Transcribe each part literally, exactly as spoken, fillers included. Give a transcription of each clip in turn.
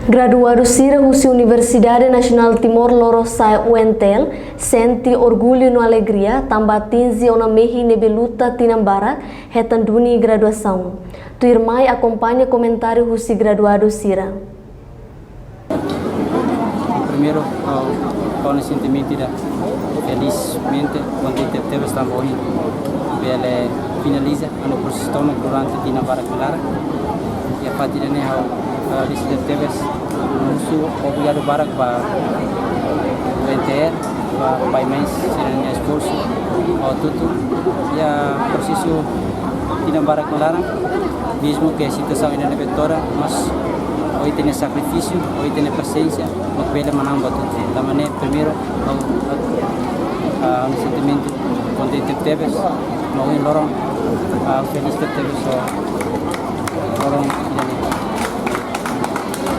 Graduadu sira husi Universidade Nasionál Timor Lorosa'e, U N T L, sente orgullu no alegria tanba atinje ona mehi ne'ebé luta tinan barak hetan duni graduasaun. Tuirmai akompaña komentáriu husi graduadu sira. Primeiru, ha'u, ha'u-nia sentimentu ida felizmente, kontente tebes tanba ohin bele finaliza ha'u-nia prosesu tomak durante tinan barak nia laran. Iha fatin ida-ne'e ha'u, ha'u agradese tebes, husu obrigadu barak ba U N T L, ba, ba imi sira-nia esforsu, ba tutu. Iha prosesu tinan barak nia laran, mezmu ke situasaun ida ne'ebé todan, mas ho ita-nia sakrifísiu, ho ita-nia pasiénsia, mak bele manán ba tutu. Tanba ne'e primeiru, ha'u, ah, sentimentu kontente tebes, no ohin loron, ah, feliz tebes, so, loron ida-ne'e.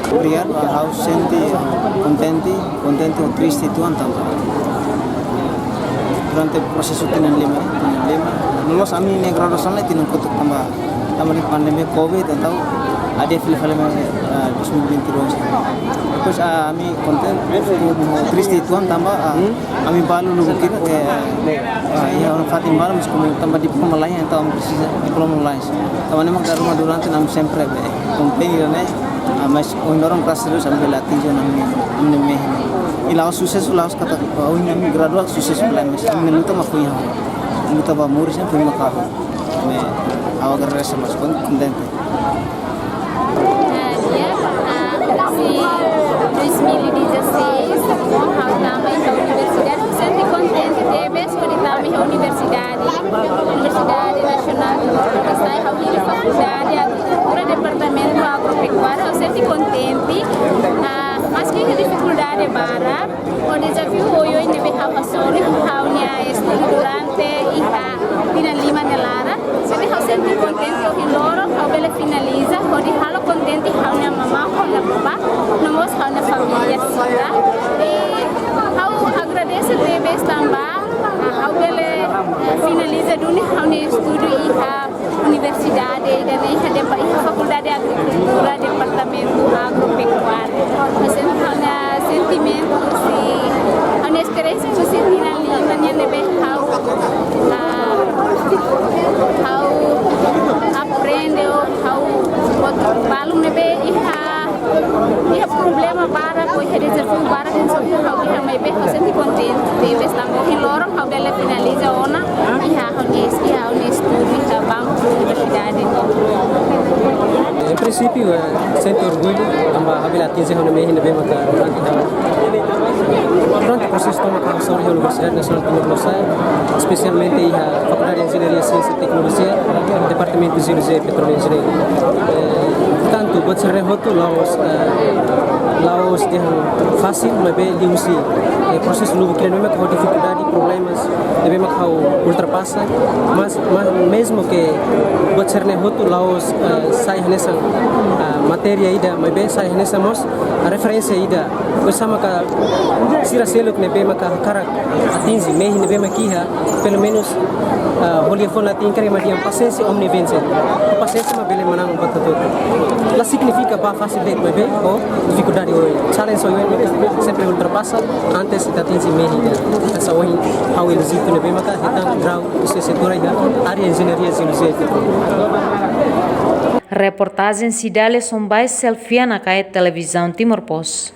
Obrigadu, ha'u sente kontente, kontente no triste uitoan tanba durante prosesu tinan lima, tinan lima. No mós ami-nia graduasaun ne'e tinan kotuk tanba, tanba ne'e pandemia covid, entaun adia fila fali mai, ah, dois mil e vinte e dois. Depois, ah, ami kontente, triste uitoan tanba, ah, ami balu lubuk ida ke, ah, iha ona fatin balu, mas komu tanba diploma laiha, entaun ami presiza diploma laiha. Tanba ne'e mak dala ruma durante ami sempre be akompaña ne'e, ah, mas ohin loron graças a Deus ami bele atinje ona ami, ami mehi. I la'ós susesu, la'ós katak, ah, ohin ami gradua susesu, la'ós, mas ami luta mak foin ha'u. Luta ba moris ne'e foin mak ha'u. Ne'e, ha'u agradese mas kon-, kontente. Ah, di'ak, ah, husi dois mil e dezasseis, ha'u tama iha universidade, ha'u sente kontente tebes hodi tama iha universidade, Universidade Nasionál Timor Leste, ha'u hili Fakuldade Agrikultura, Departamentu Agropekuária, ha'u sente kontente, ah, maski iha difikuldade barak, ho dezafiu oioin ne'ebé ha'u hasoru iha ha'u-nia estudu durante iha tinan lima nia laran. Sente ha'u sente kontente ohin loron ha'u bele finaliza, hodi halo kontente ha'u-nia mamá, ha'u-nia papá, no mós ha'u-nia família sira. I ha'u agradese tebes tanba, ah, ha'u bele, eh, finaliza duni ha'u-nia estudu iha universidade, ida-ne'e iha depa-, iha Fakuldade Agrikultura, Departamentu Agropekuária. Mas entaun, ha'u-nia sentimentu husi, ha'u-nia esperiénsia husi tinan lima nian ne'ebé ha'u, ah, ha'u aprende, ha'u buat balun ne'ebé iha, iha problema barak, ou iha dezafiu barak, entaun ha'u iha, maibé ha'u sente kontente tebes tanba ohin loron ha'u bele finaliza ona iha ha'u-nia es-, iha ha'u-nia estudu iha banku universidade. Em princípio, eh, sente orgullu tanba ha'u bele atinje ha'u-nia mehi ne'ebé maka durante ha'u, durante prosesu tomak ha'u hasoru iha Universidade Nasionál Timor Leste, espesialmente iha Fakuldade Enjeñaria Siénsia Teknolojia, Departamentu Jeolojia i Petróleu Enjeñaria. Eh, portantu, buat sira-ne'e hotu la'ós, eh, la'ós dehan fasil, maibé liuhusi, eh, prosesu lubuk ida-ne'e mak ho difikuldade, problemas ne'ebé mak ha'u ultrapasa, mas, mas mezmu ke buat sira-ne'e hotu la'ós, eh, sai hanesan, eh, matéria ida, maibé sai hanesan mós referénsia ida. Bersama ka sira seluk ne'ebé maka hakarak atinje mehi ne'ebé mak iha, pelumenus, ah, ho liafuan latin karik mak dehan paciência omne vence. Pasiénsia mak bele manán buat hotu. La signifika ba fasil de'it, maibé ho difikuldade oioin, challenge oioin mak sempre ultrapasa antes ita atinje mehi ida. Hanesan ohin ha'u elojiu ne'ebé maka hetan grau lisensiatura iha área enjeñaria jeolojia. Reportajen Cidália Sombais, Selfia Nakayet, Televizaun Timor Post.